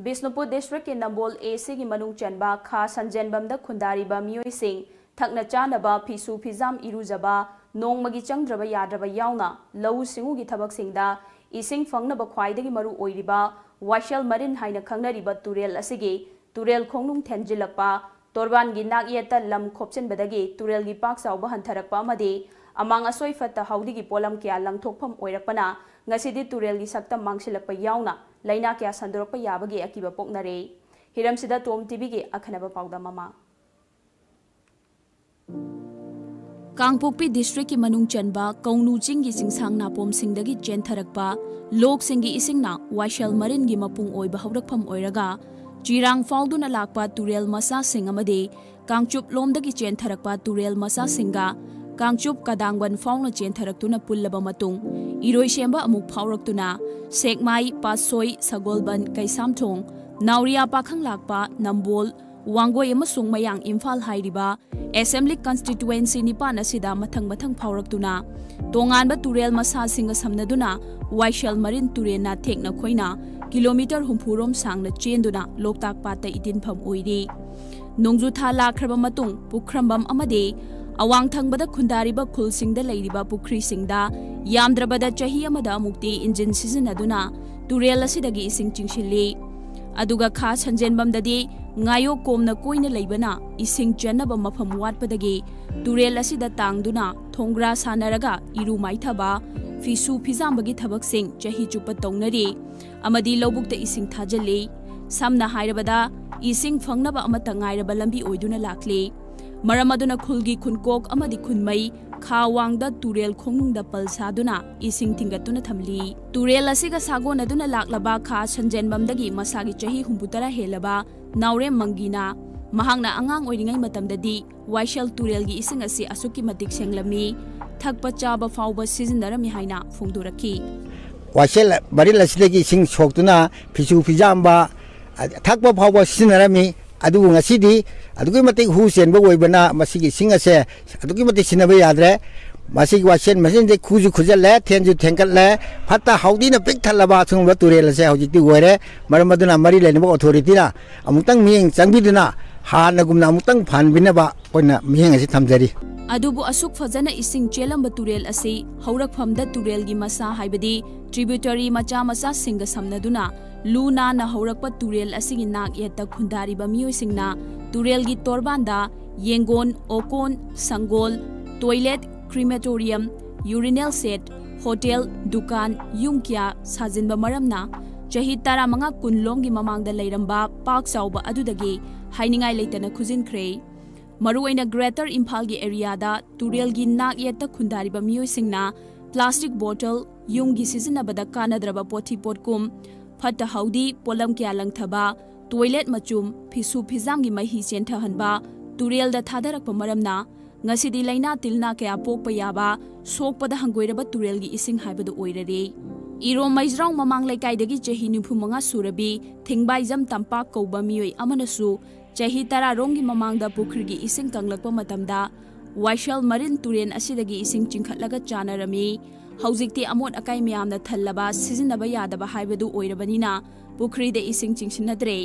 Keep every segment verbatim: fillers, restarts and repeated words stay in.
ꯕꯤꯁꯅꯨꯄꯨꯔ ꯗꯤꯁꯇ꯭ꯔꯤꯛꯀꯤ ꯅꯝꯕꯣꯜ ꯑꯦ ꯁꯤꯒꯤ ꯃꯅꯨꯡ ꯆꯟꯕ ꯈꯥ ꯁꯟꯖꯦꯟꯕꯝꯗ ꯈꯨꯟꯗꯥꯔꯤꯕ ꯃꯤꯑꯣꯏꯁꯤꯡ ꯊꯛꯅ ꯆꯥꯅꯕ, ꯐꯤꯁꯨ ꯐꯤꯖꯥꯝ, ꯏꯔꯨꯖꯕ, ꯅꯣꯡꯃꯒꯤ ꯆꯪꯗ꯭ꯔꯕ ꯌꯥꯗ꯭ꯔꯕ ꯌꯥꯎꯅ ꯂꯧꯎ ꯁꯤꯡꯎꯒꯤ ꯊꯕꯛꯁꯤꯡꯗ ꯏꯁꯤꯡ ꯐꯪꯅꯕ ꯈ꯭ꯋꯥꯏꯗꯒꯤ ꯃꯔꯨ ꯑꯣꯏꯔꯤꯕ ꯋꯥꯏꯁꯦꯜ ꯃꯔꯤꯟ ꯍꯥꯏꯅ ꯈꯪꯅꯔꯤꯕ ꯇꯨꯔꯦꯜ ꯑꯁꯤꯒꯤ ꯇꯨꯔꯦꯜ ꯈꯣꯡꯅꯨꯡ ꯊꯦꯟꯖꯤꯜꯂꯛꯄ, ꯇꯣꯔꯕꯥꯟꯒꯤ ꯅꯥꯛꯌꯦꯠꯇ ꯂꯝ ꯈꯣꯞꯆꯤꯟꯕꯗꯒꯤ ꯇꯨꯔꯦꯜꯒꯤ ꯄꯥꯛ ꯆꯥꯎꯕ ꯍꯟꯊꯔꯛꯄ ꯑꯃꯗꯤ ꯑꯃꯥꯡ ꯑꯁꯣꯏ ꯐꯠꯇ ꯍꯥꯎꯗꯤꯒꯤ ꯄꯣꯠꯂꯝ ꯀꯌꯥ ꯂꯪꯊꯣꯛꯐꯝ ꯑꯣꯏꯔꯛꯄꯅ ꯉꯁꯤꯗꯤ ꯇꯨꯔꯦꯜꯒꯤ ꯁꯛꯇꯝ ꯃꯥꯡꯁꯤꯜꯂꯛꯄ ꯌꯥꯎꯅ ꯂꯥꯏꯅꯥ ꯀꯌꯥ ꯁꯟꯗꯣꯔꯛꯄ ꯌꯥꯕꯒꯤ ꯑꯀꯤꯕ ꯄꯣꯛꯅꯔꯦ꯫ ꯍꯤꯔꯝꯁꯤꯗ ꯇꯣꯝ ꯇꯤꯚꯤꯒꯤ ꯑꯈꯟꯅꯕ ꯄꯥꯎꯗꯝ ꯑꯃ꯫ ꯀꯥꯡꯄꯣꯛꯄꯤ ꯗꯤꯁꯇ꯭ꯔꯤꯛꯀꯤ ꯃꯅꯨꯡ ꯆꯟꯕ ꯀꯧꯅꯨ ꯆꯤꯡꯒꯤ ꯆꯤꯡꯁꯥꯡ ꯅꯥꯄꯣꯝꯁꯤꯡꯗꯒꯤ ꯆꯦꯟꯊꯔꯛꯄ ꯂꯣꯛꯁꯤꯡꯒꯤ ꯏꯁꯤꯡꯅ ꯋꯥꯏꯁꯦꯜ ꯃꯔꯤꯟꯒꯤ ꯃꯄꯨꯡ ꯑꯣꯏꯕ ꯍꯧꯔꯛꯐꯝ ꯑꯣꯏꯔꯒ ꯆꯤꯔꯥꯡ ꯐꯥꯎꯗꯨꯅ ꯂꯥꯛꯄ ꯇꯨꯔꯦꯜ ꯃꯆꯥꯁꯤꯡ ꯑꯃꯗꯤ ꯀꯥꯡꯆꯨꯞ ꯂꯣꯝꯗꯒꯤ ꯆꯦꯟꯊꯔꯛꯄ ꯇꯨꯔꯦꯜ ꯃꯆꯥꯁꯤꯡꯒ ꯀꯥꯡꯆꯨꯞ ꯀꯗꯥꯡꯕꯟ ꯐꯥꯎꯅ ꯆꯦꯟꯊꯔꯛꯇꯨꯅ ꯄꯨꯜꯂꯕ ꯃꯇꯨꯡ ꯏꯔꯣꯏꯁꯦꯝꯕ ꯑꯃꯨꯛ ꯐꯥꯎꯔꯛꯇꯨꯅ ꯁꯦꯛꯃꯥꯏ, ꯄꯥꯠꯁꯣꯏ, ꯁꯒꯣꯜꯕꯟ, ꯀꯩꯁꯥꯝꯊꯣꯡ, ꯅꯥꯎꯔꯤꯌꯥ ꯄꯥꯈꯪ ꯂꯥꯛꯄ, ꯅꯝꯕꯣꯜ, ꯋꯥꯡꯒꯣꯏ ꯑꯃꯁꯨꯡ ꯃꯌꯥꯡ ꯏꯝꯐꯥꯜ ꯍꯥꯏꯔꯤꯕ ꯑꯦꯁꯦꯝꯕ꯭ꯂꯤ ꯀꯟꯁꯇꯤꯇ꯭ꯋꯦꯟꯁꯤ ꯅꯤꯄꯥꯟ ꯑꯁꯤꯗ ꯃꯊꯪ ꯃꯊꯪ ꯐꯥꯎꯔꯛꯇꯨꯅ ꯇꯣꯉꯥꯟꯕ ꯇꯨꯔꯦꯜ ꯃꯁꯥꯁꯤꯡꯒ ꯁꯝꯅꯗꯨꯅ ꯋꯥꯏꯁꯦꯜ ꯃꯔꯤꯟ ꯇꯨꯔꯦꯜꯅ ꯊꯦꯛꯅ ꯈꯣꯏꯅ ꯀꯤꯂꯣꯃꯤꯇꯔ ꯍꯨꯝꯐꯨ ꯔꯣꯝ ꯁꯥꯡꯅ ꯆꯦꯟꯗꯨꯅ ꯂꯣꯛꯇꯥꯛ ꯄꯥꯠꯇ ꯏꯇꯤꯟꯐꯝ ꯑꯣꯏꯔꯤ꯫ ꯅꯣꯡꯖꯨ ꯊꯥ ꯂꯥꯛꯈ꯭ꯔꯕ ꯃꯇꯨꯡ ꯄꯨꯈ꯭ꯔꯝꯕꯝ ꯑꯃꯗꯤ ꯑꯋꯥꯡ ꯊꯪꯕꯗ ꯈꯨꯟꯗꯥꯔꯤꯕ ꯈꯨꯜꯁꯤꯡꯗ ꯂꯩꯔꯤꯕ ꯄꯨꯈ꯭ꯔꯤꯁꯤꯡꯗ ꯌꯥꯝꯗ꯭ꯔꯕꯗ ꯆꯍꯤ ꯑꯃꯗ ꯑꯃꯨꯛꯇꯤ ꯏꯟꯖꯤꯟ ꯁꯤꯖꯤꯟꯅꯗꯨꯅ ꯇꯨꯔꯦꯜ ꯑꯁꯤꯗꯒꯤ ꯏꯁꯤꯡ ꯆꯤꯡꯁꯤꯜꯂꯤ꯫ ꯑꯗꯨꯒ ꯈꯥ ꯁꯟꯖꯦꯟꯕꯝꯗꯗꯤ ꯉꯥꯌꯣꯛ ꯀꯣꯝꯅ ꯀꯣꯏꯅ ꯂꯩꯕꯅ ꯏꯁꯤꯡ ꯆꯦꯟꯅꯕ ꯃꯐꯝ ꯋꯥꯠꯄꯗꯒꯤ ꯇꯨꯔꯦꯜ ꯑꯁꯤꯗ ꯇꯥꯡꯗꯨꯅ ꯊꯣꯡꯒ꯭ꯔꯥ ꯁꯥꯟꯅꯔꯒ ꯏꯔꯨ ꯃꯥꯏꯊꯕ, ꯐꯤꯁꯨ ꯐꯤꯖꯥꯝꯕꯒꯤ ꯊꯕꯛꯁꯤꯡ ꯆꯍꯤ ꯆꯨꯞꯄ ꯇꯧꯅꯔꯤ ꯑꯃꯗꯤ ꯂꯧꯕꯨꯛꯇ ꯏꯁꯤꯡ ꯊꯥꯖꯤꯜꯂꯤ꯫ ꯁꯝꯅ ꯍꯥꯏꯔꯕꯗ, ꯏꯁꯤꯡ ꯐꯪꯅꯕ ꯑꯃꯠꯇ ꯉꯥꯏꯔꯕ ꯂꯝꯕꯤ ꯑꯣꯏꯗꯨꯅ ꯂꯥꯛꯂꯤ꯫ ꯃꯔꯝ ꯑꯗꯨꯅ ꯈꯨꯜꯒꯤ ꯈꯨꯟꯀꯣꯛ ꯑꯃꯗꯤ ꯈꯨꯟꯃꯩ ꯈꯥ ꯋꯥꯡꯗ ꯇꯨꯔꯦꯜ ꯈꯣꯡꯅꯨꯡꯗ ꯄꯜ ꯁꯥꯗꯨꯅ ꯏꯁꯤꯡ ꯊꯤꯡꯒꯠꯇꯨꯅ ꯊꯝꯂꯤ꯫ ꯇꯨꯔꯦꯜ ꯑꯁꯤꯒ ꯁꯥꯒꯣꯟꯅꯗꯨꯅ ꯂꯥꯛꯂꯕ ꯈꯥ ꯁꯟꯖꯦꯟꯕꯝꯗꯒꯤ ꯃꯁꯥꯒꯤ ꯆꯍꯤ ꯍꯨꯝꯐꯨꯇꯔꯥ ꯍꯦꯜꯂꯕ ꯅꯥꯎꯔꯦꯝ ꯃꯪꯒꯤꯅ ꯃꯍꯥꯛꯅ ꯑꯉꯥꯡ ꯑꯣꯏꯔꯤꯉꯩ ꯃꯇꯝꯗꯗꯤ ꯋꯥꯏꯁꯦꯜ ꯇꯨꯔꯦꯜꯒꯤ ꯏꯁꯤꯡ ꯑꯁꯤ ꯑꯁꯨꯛꯀꯤ ꯃꯇꯤꯛ ꯁꯦꯡꯂꯝꯃꯤ, ꯊꯛꯄ ꯆꯥꯕ ꯐꯥꯎꯕ ꯁꯤꯖꯤꯟꯅꯔꯝꯃꯤ ꯍꯥꯏꯅ ꯐꯣꯡꯗꯣꯔꯛꯈꯤ꯫ ꯋꯥꯏꯁꯦꯜ ꯃꯔꯤꯜ ꯑꯁꯤꯗꯒꯤ ꯏꯁꯤꯡ ꯁꯣꯛꯇꯨꯅ ꯐꯤꯁꯨ ꯐꯤꯖꯥꯝꯕ, ꯊꯛꯄ ꯐꯥꯎꯕ ꯁꯤꯖꯤꯟꯅꯔꯝꯃꯤ꯫ ꯑꯗꯨꯕꯨ ꯉꯁꯤꯗꯤ ꯑꯗꯨꯛꯀꯤ ꯃꯇꯤꯛ ꯍꯨ ꯆꯦꯟꯕ ꯑꯣꯏꯕꯅ ꯃꯁꯤꯒꯤ ꯏꯁꯤꯡ ꯑꯁꯦ ꯑꯗꯨꯛꯀꯤ ꯃꯇꯤꯛ ꯁꯤꯖꯤꯟꯅꯕ ꯌꯥꯗ꯭ꯔꯦ꯫ ꯃꯁꯤꯒꯤ ꯋꯥꯏꯁꯦꯟ ꯃꯁꯤꯡꯁꯦ ꯈꯨꯁꯨ ꯈꯨꯖꯜꯂꯦ, ꯊꯦꯟꯁꯨ ꯊꯦꯟꯒꯠꯂꯦ, ꯐꯠꯇ ꯍꯥꯎꯗꯤꯅ ꯄꯤꯛ ꯊꯜꯂꯕ ꯑꯁꯤꯒꯨꯝꯕ ꯇꯨꯔꯦꯜ ꯑꯁꯦ ꯍꯧꯖꯤꯛꯇꯤ ꯑꯣꯏꯔꯦ꯫ ꯃꯔꯝ ꯑꯗꯨꯅ ꯃꯔꯤ ꯂꯩꯅꯕ ꯑꯣꯊꯣꯔꯤꯇꯤꯅ ꯑꯃꯨꯛꯇꯪ ꯃꯤꯠꯌꯦꯡ ꯆꯪꯕꯤꯗꯨꯅ ꯍꯥꯟꯅꯒꯨꯝꯅ ꯑꯃꯨꯛꯇꯪ ꯐꯍꯟꯕꯤꯅꯕ ꯑꯩꯈꯣꯏꯅ ꯃꯤꯠꯌꯦꯡ ꯑꯁꯤ ꯊꯝꯖꯔꯤ꯫ ꯑꯗꯨꯕꯨ ꯑꯁꯨꯛ ꯐꯖꯅ ꯏꯁꯤꯡ ꯆꯦꯜꯂꯝꯕ ꯇꯨꯔꯦꯜ ꯑꯁꯤ ꯍꯧꯔꯛꯐꯝꯗ ꯇꯨꯔꯦꯜꯒꯤ ꯃꯁꯥ, ꯍꯥꯏꯕꯗꯤ tributary ꯃꯆꯥ ꯃꯆꯥꯁꯤꯡꯒ ꯁꯝꯅꯗꯨꯅ ꯂꯨ ꯅꯥꯟꯅ ꯍꯧꯔꯛꯄ ꯇꯨꯔꯦꯜ ꯑꯁꯤꯒꯤ ꯅꯥꯛ ꯌꯦꯠꯇ ꯈꯨꯟꯗꯥꯔꯤꯕ ꯃꯤꯑꯣꯏꯁꯤꯡꯅ ꯇꯨꯔꯦꯜꯒꯤ ꯇꯣꯔꯕꯥꯟꯗ ꯌꯦꯡꯒꯣꯟ, ꯑꯣꯀꯣꯟ, ꯁꯪꯒꯣꯜ, toilet, crematorium, urinal shed, hotel, ꯗꯨꯀꯥꯟ, ꯌꯨꯝ ꯀꯌꯥ ꯁꯥꯖꯤꯟꯕ ꯃꯔꯝꯅ ꯆꯍꯤ ꯇꯔꯥꯃꯉꯥ ꯀꯨꯟ ꯂꯣꯝꯒꯤ ꯃꯃꯥꯡꯗ ꯂꯩꯔꯝꯕ ꯄꯥꯛ ꯆꯥꯎꯕ ꯑꯗꯨꯗꯒꯤ ꯍꯥꯏꯅꯤꯡꯉꯥꯏ ꯂꯩꯇꯅ ꯈꯨꯖꯤꯟꯈ꯭ꯔꯦ꯫ ꯃꯔꯨꯑꯣꯏꯅ Greater ꯏꯝꯐꯥꯜꯒꯤ ꯑꯦꯔꯤꯌꯥꯗ ꯇꯨꯔꯦꯜꯒꯤ ꯅꯥꯛ ꯌꯦꯠꯇ ꯈꯨꯟꯗꯥꯔꯤꯕ ꯃꯤꯑꯣꯏꯁꯤꯡꯅ plastic bottle, ꯌꯨꯝꯒꯤ ꯁꯤꯖꯤꯟꯅꯕꯗ ꯀꯥꯟꯅꯗ꯭ꯔꯕ ꯄꯣꯠꯊꯤ ꯄꯣꯠꯀꯨꯝ, ꯐꯠꯇ ꯍꯥꯎꯗꯤ, ꯄꯣꯠꯂꯝ ꯀꯌꯥ ꯂꯪꯊꯕ, toilet ꯃꯆꯨꯝ, ꯐꯤꯁꯨ ꯐꯤꯖꯥꯝꯒꯤ ꯃꯍꯤ ꯆꯦꯟꯊꯍꯟꯕ ꯇꯨꯔꯦꯜꯗ ꯊꯥꯗꯔꯛꯄ ꯃꯔꯝꯅ ꯉꯁꯤꯗꯤ ꯂꯥꯏꯅꯥ ꯇꯤꯜꯅꯥ ꯀꯌꯥ ꯄꯣꯛꯄ ꯌꯥꯕ, ꯁꯣꯛꯄꯗ ꯍꯪꯒꯣꯏꯔꯕ ꯇꯨꯔꯦꯜꯒꯤ ꯏꯁꯤꯡ ꯍꯥꯏꯕꯗꯨ ꯑꯣꯏꯔꯔꯦ꯫ ꯏꯔꯣꯝ ꯃꯩꯖ꯭ꯔꯥꯎ ꯃꯃꯥꯡ ꯂꯩꯀꯥꯏꯗꯒꯤ ꯆꯍꯤ ꯅꯤꯐꯨ ꯃꯉꯥ ꯁꯨꯔꯕꯤ ꯊꯤꯡꯕꯥꯏꯖꯝ ꯇꯝꯄꯥꯛ ꯀꯧꯕ ꯃꯤꯑꯣꯏ ꯑꯃꯅꯁꯨ ꯆꯍꯤ ꯇꯔꯥ ꯔꯣꯝꯒꯤ ꯃꯃꯥꯡꯗ ꯄꯨꯈ꯭ꯔꯤꯒꯤ ꯏꯁꯤꯡ ꯀꯪꯂꯛꯄ ꯃꯇꯝꯗ ꯋꯥꯏꯁꯦꯜ ꯃꯔꯤꯟ ꯇꯨꯔꯦꯜ ꯑꯁꯤꯗꯒꯤ ꯏꯁꯤꯡ ꯆꯤꯡꯈꯠꯂꯒ ꯆꯥꯅꯔꯝꯃꯤ꯫ ꯍꯧꯖꯤꯛꯇꯤ ꯑꯃꯣꯠ ꯑꯀꯥꯏ ꯃꯌꯥꯝꯅ ꯊꯜꯂꯕ, ꯁꯤꯖꯤꯟꯅꯕ ꯌꯥꯗꯕ ꯍꯥꯏꯕꯗꯨ ꯑꯣꯏꯔꯕꯅꯤꯅ ꯄꯨꯈ꯭ꯔꯤꯗ ꯏꯁꯤꯡ ꯆꯤꯡꯁꯤꯟꯅꯗ꯭ꯔꯦ꯫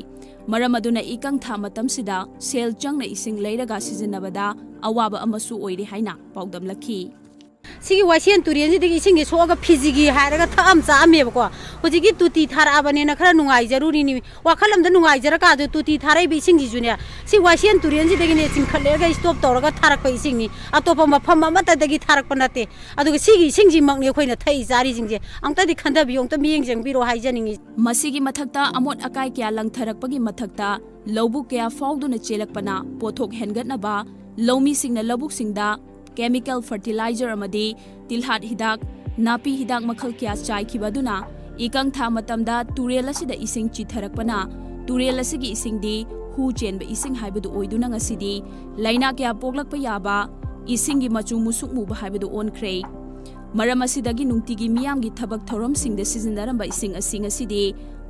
ꯃꯔꯝ ꯑꯗꯨꯅ ꯏꯀꯪ ꯊꯥ ꯃꯇꯝꯁꯤꯗ ꯁꯦꯜ ꯆꯪꯅ ꯏꯁꯤꯡ ꯂꯩꯔꯒ ꯁꯤꯖꯤꯟꯅꯕꯗ ꯑꯋꯥꯕ ꯑꯃꯁꯨ ꯑꯣꯏꯔꯦ ꯍꯥꯏꯅ ꯄꯥꯎꯗꯝꯂꯛꯈꯤ꯫ ꯁꯤꯒꯤ ꯋꯥꯏꯁꯦꯟ ꯇꯨꯔꯦꯜꯁꯤꯗꯒꯤ ꯏꯁꯤꯡꯁꯦ ꯁꯣꯛꯑꯒ ꯐꯤꯖꯤꯒꯤ ꯍꯥꯏꯔꯒ ꯊꯛꯑꯝ ꯆꯥꯑꯝꯃꯦꯕꯀꯣ꯫ ꯍꯧꯖꯤꯛꯀꯤ ꯇꯣꯇꯤ ꯊꯥꯔꯛꯑꯕꯅꯤꯅ ꯈꯔ ꯅꯨꯡꯉꯥꯏꯖꯔꯨꯔꯤꯅꯤ꯫ ꯋꯥꯈꯜ ꯑꯃꯗ ꯅꯨꯡꯉꯥꯏꯖꯔꯀꯥꯟꯗ ꯇꯣꯇꯤ ꯊꯥꯔꯛꯏꯕ ꯏꯁꯤꯡꯁꯤꯁꯨꯅꯦ, ꯁꯤ ꯋꯥꯏꯁꯦꯟ ꯇꯨꯔꯦꯜꯁꯤꯗꯒꯤꯅꯦ ꯆꯤꯡꯈꯠꯂꯒ stop ꯇꯧꯔꯒ ꯊꯥꯔꯛꯄ ꯏꯁꯤꯡꯅꯤ꯫ ꯑꯇꯣꯞꯄ ꯃꯐꯝ ꯑꯃꯠꯇꯗꯒꯤ ꯊꯥꯔꯛꯄ ꯅꯠꯇꯦ꯫ ꯑꯗꯨꯒ ꯁꯤꯒꯤ ꯏꯁꯤꯡꯁꯤꯃꯛꯅꯤ ꯑꯩꯈꯣꯏꯅ ꯊꯛꯏ ꯆꯥꯔꯤꯁꯤꯡꯁꯦ꯫ ꯑꯃꯨꯛꯇꯗꯤ ꯈꯟꯊꯕꯤꯌꯨ, ꯑꯃꯨꯛꯇ ꯃꯤꯠꯌꯦꯡ ꯆꯪꯕꯤꯔꯣ ꯍꯥꯏꯖꯅꯤꯡꯉꯤ꯫ ꯃꯁꯤꯒꯤ ꯃꯊꯛꯇ ꯑꯃꯣꯠ ꯑꯀꯥꯏ ꯀꯌꯥ ꯂꯪꯊꯔꯛꯄꯒꯤ ꯃꯊꯛꯇ ꯂꯧꯕꯨꯛ ꯀꯌꯥ ꯐꯥꯎꯗꯨꯅ ꯆꯦꯜꯂꯛꯄꯅ ꯄꯣꯠꯊꯣꯛ ꯍꯦꯟꯒꯠꯅꯕ ꯂꯧꯃꯤꯁꯤꯡꯅ ꯂꯧꯕꯨꯛꯁꯤꯡꯗ chemical fertilizer ꯑꯃꯗꯤ ꯇꯤꯜꯍꯥꯠ ꯍꯤꯗꯥꯛ, ꯅꯥꯄꯤ ꯍꯤꯗꯥꯛ ꯃꯈꯜ ꯀꯌꯥ ꯆꯥꯏꯈꯤꯕ ꯑꯗꯨꯅ ꯏꯀꯪ ꯊꯥ ꯃꯇꯝꯗ ꯇꯨꯔꯦꯜ ꯑꯁꯤꯗ ꯏꯁꯤꯡ ꯆꯤꯊꯔꯛꯄꯅ ꯇꯨꯔꯦꯜ ꯑꯁꯤꯒꯤ ꯏꯁꯤꯡꯗꯤ ꯍꯨ ꯆꯦꯟꯕ ꯏꯁꯤꯡ ꯍꯥꯏꯕꯗꯨ ꯑꯣꯏꯗꯨꯅ ꯉꯁꯤꯗꯤ ꯂꯥꯏꯅꯥ ꯀꯌꯥ ꯄꯣꯛꯂꯛꯄ ꯌꯥꯕ, ꯏꯁꯤꯡꯒꯤ ꯃꯆꯨ ꯃꯨꯁꯨꯛ ꯃꯨꯕ ꯍꯥꯏꯕꯗꯨ ꯑꯣꯟꯈ꯭ꯔꯦ꯫ ꯃꯔꯝ ꯑꯁꯤꯗꯒꯤ ꯅꯨꯡꯇꯤꯒꯤ ꯃꯤꯌꯥꯝꯒꯤ ꯊꯕꯛ ꯊꯧꯔꯝꯁꯤꯡꯗ ꯁꯤꯖꯤꯟꯅꯔꯝꯕ ꯏꯁꯤꯡ ꯑꯁꯤ ꯉꯁꯤꯗꯤ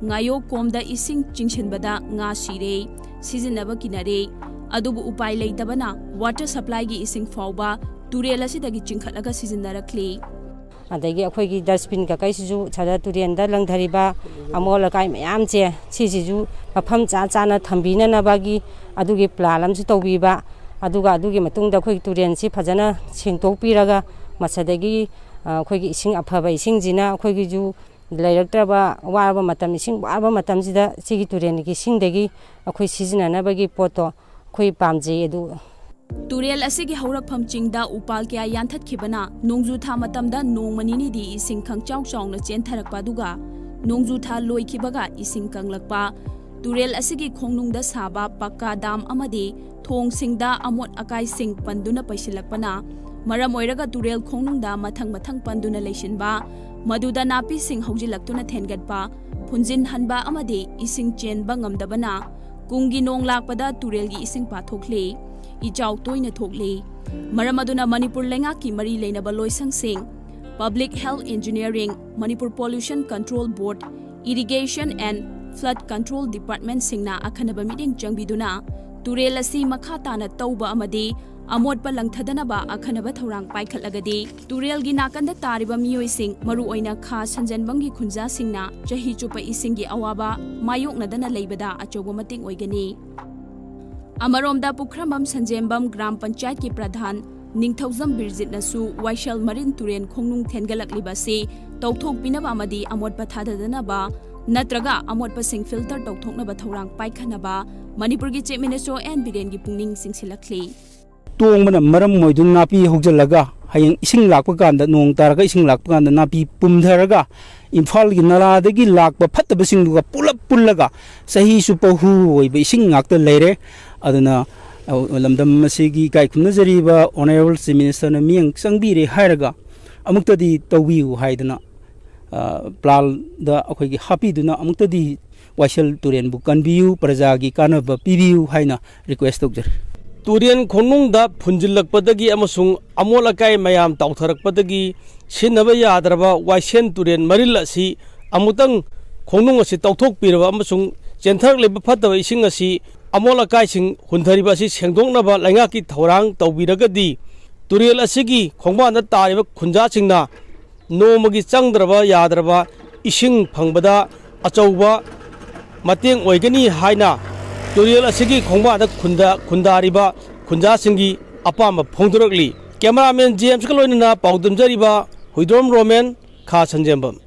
ꯉꯥꯌꯣꯛ ꯀꯣꯝꯗ ꯏꯁꯤꯡ ꯆꯤꯡꯁꯤꯟꯕꯗ ꯉꯥ ꯁꯤꯔꯦ, ꯁꯤꯖꯤꯟꯅꯕ ꯀꯤꯅꯔꯦ꯫ ꯑꯗꯨꯕꯨ ꯎꯄꯥꯏ ꯂꯩꯇꯕꯅ water supplyꯒꯤ ꯏꯁꯤꯡ ꯐꯥꯎꯕ ꯇꯨꯔꯦꯜ ꯑꯁꯤꯗꯒꯤ ꯆꯤꯡꯈꯠꯂꯒ ꯁꯤꯖꯤꯟꯅꯔꯛꯂꯤ꯫ ꯑꯗꯒꯤ ꯑꯩꯈꯣꯏꯒꯤ ꯗꯁꯕꯤꯟ ꯀꯀꯩꯁꯤꯁꯨ ꯁꯗꯥ ꯇꯨꯔꯦꯟꯗ ꯂꯪꯊꯔꯤꯕ ꯑꯃꯣꯠ ꯑꯀꯥꯏ ꯃꯌꯥꯝꯁꯦ, ꯁꯤꯁꯤꯁꯨ ꯃꯐꯝ ꯆꯥ ꯆꯥꯅ ꯊꯝꯕꯤꯅꯅꯕꯒꯤ ꯑꯗꯨꯒꯤ ꯄ꯭ꯂꯥꯟ ꯑꯃꯁꯨ ꯇꯧꯕꯤꯕ, ꯑꯗꯨꯒ ꯑꯗꯨꯒꯤ ꯃꯇꯨꯡꯗ ꯑꯩꯈꯣꯏꯒꯤ ꯇꯨꯔꯦꯟꯁꯤ ꯐꯖꯅ ꯁꯦꯡꯗꯣꯛꯄꯤꯔꯒ ꯃꯁꯤꯗꯒꯤ, ꯑ, ꯑꯩꯈꯣꯏꯒꯤ ꯏꯁꯤꯡ ꯑꯐꯕ ꯏꯁꯤꯡꯁꯤꯅ ꯑꯩꯈꯣꯏꯒꯤꯁꯨ ꯂꯩꯔꯛꯇ꯭ꯔꯕ, ꯋꯥꯔꯕ ꯃꯇꯝ, ꯏꯁꯤꯡ ꯋꯥꯔꯕ ꯃꯇꯝꯁꯤꯗ ꯁꯤꯒꯤ ꯇꯨꯔꯦꯟꯒꯤ ꯏꯁꯤꯡꯗꯒꯤ ꯑꯩꯈꯣꯏ ꯁꯤꯖꯤꯟꯅꯅꯕꯒꯤ ꯄꯣꯠꯇꯣ ꯑꯩꯈꯣꯏ ꯄꯥꯝꯖꯩ꯫ ꯑꯗꯨ ꯇꯨꯔꯦꯜ ꯑꯁꯤꯒꯤ ꯍꯧꯔꯛꯐꯝ ꯆꯤꯡꯗ ꯎꯄꯥꯜ ꯀꯌꯥ ꯌꯥꯟꯊꯠꯈꯤꯕꯅ ꯅꯣꯡꯖꯨ ꯊꯥ ꯃꯇꯝꯗ ꯅꯣꯡꯃ ꯅꯤꯅꯤꯗꯤ ꯏꯁꯤꯡ ꯈꯪꯆꯥꯎ ꯆꯥꯎꯅ ꯆꯦꯟꯊꯔꯛꯄ, ꯑꯗꯨꯒ ꯅꯣꯡꯖꯨ ꯊꯥ ꯂꯣꯏꯈꯤꯕꯒ ꯏꯁꯤꯡ ꯀꯪꯂꯛꯄ, ꯇꯨꯔꯦꯜ ꯑꯁꯤꯒꯤ ꯈꯣꯡꯅꯨꯡꯗ ꯁꯥꯕ ꯄꯛꯀꯥ ꯗꯥꯝ ꯑꯃꯗꯤ ꯊꯣꯡꯁꯤꯡꯗ ꯑꯃꯣꯠ ꯑꯀꯥꯏꯁꯤꯡ ꯄꯟꯗꯨꯅ ꯄꯩꯁꯤꯜꯂꯛꯄꯅ ꯃꯔꯝ ꯑꯣꯏꯔꯒ ꯇꯨꯔꯦꯜ ꯈꯣꯡꯅꯨꯡꯗ ꯃꯊꯪ ꯃꯊꯪ ꯄꯟꯗꯨꯅ ꯂꯩꯁꯤꯟꯕ, ꯃꯗꯨꯗ ꯅꯥꯄꯤꯁꯤꯡ ꯍꯧꯖꯤꯜꯂꯛꯇꯨꯅ ꯊꯦꯟꯒꯠꯄ, ꯐꯨꯟꯖꯤꯟꯍꯟꯕ ꯑꯃꯗꯤ ꯏꯁꯤꯡ ꯆꯦꯟꯕ ꯉꯝꯗꯕꯅ ꯀꯨꯝꯒꯤ ꯅꯣꯡ ꯂꯥꯛꯄꯗ ꯇꯨꯔꯦꯜꯒꯤ ꯏꯁꯤꯡ ꯄꯥꯊꯣꯛꯂꯤ, ꯏꯆꯥꯎ ꯇꯣꯏꯅ ꯊꯣꯛꯂꯤ꯫ ꯃꯔꯝ ꯑꯗꯨꯅ ꯃꯅꯤꯄꯨꯔ ꯂꯩꯉꯥꯛꯀꯤ ꯃꯔꯤ ꯂꯩꯅꯕ ꯂꯣꯏꯁꯪꯁꯤꯡ, Public Health Engineering, Manipur Pollution Control Board, Irrigation and Flood Control Departmentꯁꯤꯡꯅ ꯑꯈꯟꯅꯕ ꯃꯤꯠꯌꯦꯡ ꯆꯪꯕꯤꯗꯨꯅ ꯇꯨꯔꯦꯜ ꯑꯁꯤ ꯃꯈꯥ ꯇꯥꯅ ꯇꯧꯕ ꯑꯃꯗꯤ ꯑꯃꯣꯠꯄ ꯂꯪꯊꯗꯅꯕ ꯑꯈꯟꯅꯕ ꯊꯧꯔꯥꯡ ꯄꯥꯏꯈꯠꯂꯒꯗꯤ ꯇꯨꯔꯦꯜꯒꯤ ꯅꯥꯀꯟꯗ ꯇꯥꯔꯤꯕ ꯃꯤꯑꯣꯏꯁꯤꯡ, ꯃꯔꯨꯑꯣꯏꯅ ꯈꯥ ꯁꯟꯖꯦꯟꯕꯝꯒꯤ ꯈꯨꯟꯖꯥꯁꯤꯡꯅ ꯆꯍꯤ ꯆꯨꯞꯄ ꯏꯁꯤꯡꯒꯤ ꯑꯋꯥꯕ ꯃꯥꯌꯣꯛꯅꯗꯅ ꯂꯩꯕꯗ ꯑꯆꯧꯕ ꯃꯇꯦꯡ ꯑꯣꯏꯒꯅꯤ꯫ ꯑꯃꯔꯣꯝꯗ ꯄꯨꯈ꯭ꯔꯝꯕꯝ ꯁꯟꯖꯦꯟꯕꯝ ꯒ꯭ꯔꯥꯝ ꯄꯟꯆꯥꯌꯠꯀꯤ ꯄ꯭ꯔꯙꯥꯟ ꯅꯤꯡꯊꯧꯖꯝ ꯕꯤꯔꯖꯤꯠꯅꯁꯨ ꯋꯥꯏꯁꯦꯜ ꯃꯔꯤꯜ ꯇꯨꯔꯦꯟ ꯈꯣꯡꯅꯨꯡ ꯊꯦꯟꯒꯠꯂꯛꯂꯤꯕ ꯑꯁꯤ ꯇꯧꯊꯣꯛꯄꯤꯅꯕ ꯑꯃꯗꯤ ꯑꯃꯣꯠꯄ ꯊꯥꯗꯗꯅꯕ ꯅꯠꯇ꯭ꯔꯒ ꯑꯃꯣꯠꯄꯁꯤꯡ ꯐꯤꯜꯇꯔ ꯇꯧꯊꯣꯛꯅꯕ ꯊꯧꯔꯥꯡ ꯄꯥꯏꯈꯠꯅꯕ ꯃꯅꯤꯄꯨꯔꯒꯤ Chief Minister ꯑꯦꯟ ꯕꯤꯔꯦꯟꯒꯤ ꯄꯨꯛꯅꯤꯡ ꯆꯤꯡꯁꯤꯜꯂꯛꯂꯤ꯫ ꯇꯣꯡꯕꯅ ꯃꯔꯝ ꯑꯣꯏꯗꯨꯅ ꯅꯥꯄꯤ ꯍꯧꯖꯤꯜꯂꯒ ꯍꯌꯦꯡ ꯏꯁꯤꯡ ꯂꯥꯛꯄ ꯀꯥꯟꯗ, ꯅꯣꯡ ꯇꯥꯔꯒ ꯏꯁꯤꯡ ꯂꯥꯛꯄ ꯀꯥꯟꯗ ꯅꯥꯄꯤ ꯄꯨꯝꯊꯔꯒ ꯏꯝꯐꯥꯜꯒꯤ ꯅꯂꯥꯗꯒꯤ ꯂꯥꯛꯄ ꯐꯠꯇꯕꯁꯤꯡꯗꯨꯒ ꯄꯨꯂꯞ ꯄꯨꯜꯂꯒ ꯆꯍꯤ ꯆꯨꯞꯄ ꯍꯨ ꯑꯣꯏꯕ ꯏꯁꯤꯡ ꯉꯥꯛꯇ ꯂꯩꯔꯦ꯫ ꯑꯗꯨꯅ, ꯑ, ꯂꯝꯗꯝ ꯑꯁꯤꯒꯤ ꯏꯀꯥꯏ ꯈꯨꯝꯅꯖꯔꯤꯕ Honourable Chief Ministerꯅ ꯃꯤꯠꯌꯦꯡ ꯆꯪꯕꯤꯔꯦ ꯍꯥꯏꯔꯒ ꯑꯃꯨꯛꯇꯗꯤ ꯇꯧꯕꯤꯌꯨ ꯍꯥꯏꯗꯅ, ꯑ, ꯄ꯭ꯂꯥꯟꯗ ꯑꯩꯈꯣꯏꯒꯤ ꯍꯥꯞꯄꯤꯗꯨꯅ ꯑꯃꯨꯛꯇꯗꯤ ꯋꯥꯏꯁꯦꯜ ꯇꯨꯔꯦꯟꯕꯨ ꯀꯟꯕꯤꯌꯨ, ꯄ꯭ꯔꯖꯥꯒꯤ ꯀꯥꯟꯅꯕ ꯄꯤꯕꯤꯌꯨ ꯍꯥꯏꯅ ꯔꯤꯀ꯭ꯋꯦꯁ ꯇꯧꯖꯔꯤ꯫ ꯇꯨꯔꯦꯟ ꯈꯣꯡꯅꯨꯡꯗ ꯐꯨꯟꯖꯤꯜꯂꯛꯄꯗꯒꯤ ꯑꯃꯁꯨꯡ ꯑꯃꯣꯠ ꯑꯀꯥꯏ ꯃꯌꯥꯝ ꯇꯥꯎꯊꯔꯛꯄꯗꯒꯤ ꯁꯤꯖꯤꯟꯅꯕ ꯌꯥꯗ꯭ꯔꯕ ꯋꯥꯏꯁꯦꯟ ꯇꯨꯔꯦꯟ ꯃꯔꯤꯜ ꯑꯁꯤ ꯑꯃꯨꯛꯇꯪ ꯈꯣꯡꯅꯨꯡ ꯑꯁꯤ ꯇꯧꯊꯣꯛꯄꯤꯔꯕ ꯑꯃꯁꯨꯡ ꯆꯦꯟꯊꯔꯛꯂꯤꯕ ꯐꯠꯇꯕ ꯏꯁꯤꯡ ꯑꯁꯤ, ꯑꯃꯣꯠ ꯑꯀꯥꯏꯁꯤꯡ ꯍꯨꯟꯊꯔꯤꯕ ꯑꯁꯤ ꯁꯦꯡꯗꯣꯛꯅꯕ ꯂꯩꯉꯥꯛꯀꯤ ꯊꯧꯔꯥꯡ ꯇꯧꯕꯤꯔꯒꯗꯤ ꯇꯨꯔꯦꯜ ꯑꯁꯤꯒꯤ ꯈꯣꯡꯕꯥꯟꯗ ꯇꯥꯔꯤꯕ ꯈꯨꯟꯖꯥꯁꯤꯡꯅ ꯅꯣꯡꯃꯒꯤ ꯆꯪꯗ꯭ꯔꯕ ꯌꯥꯗ꯭ꯔꯕ ꯏꯁꯤꯡ ꯐꯪꯕꯗ ꯑꯆꯧꯕ ꯃꯇꯦꯡ ꯑꯣꯏꯒꯅꯤ ꯍꯥꯏꯅ ꯇꯨꯔꯦꯜ ꯑꯁꯤꯒꯤ ꯈꯣꯡꯕꯥꯟꯗ ꯈꯨꯟꯗ-, ꯈꯨꯟꯗꯥꯔꯤꯕ ꯈꯨꯟꯖꯥꯁꯤꯡꯒꯤ ꯑꯄꯥꯝꯕ ꯐꯣꯡꯗꯣꯔꯛꯂꯤ꯫ ꯀꯦꯃꯦꯔꯥꯃꯦꯟ ꯖꯦꯝꯁꯀ ꯂꯣꯏꯅꯅ ꯄꯥꯎꯗꯝꯖꯔꯤꯕ ꯍꯨꯏꯗ꯭ꯔꯣꯝ ꯔꯣꯃꯦꯟ, ꯈꯥ ꯁꯟꯖꯦꯝꯕꯝ꯫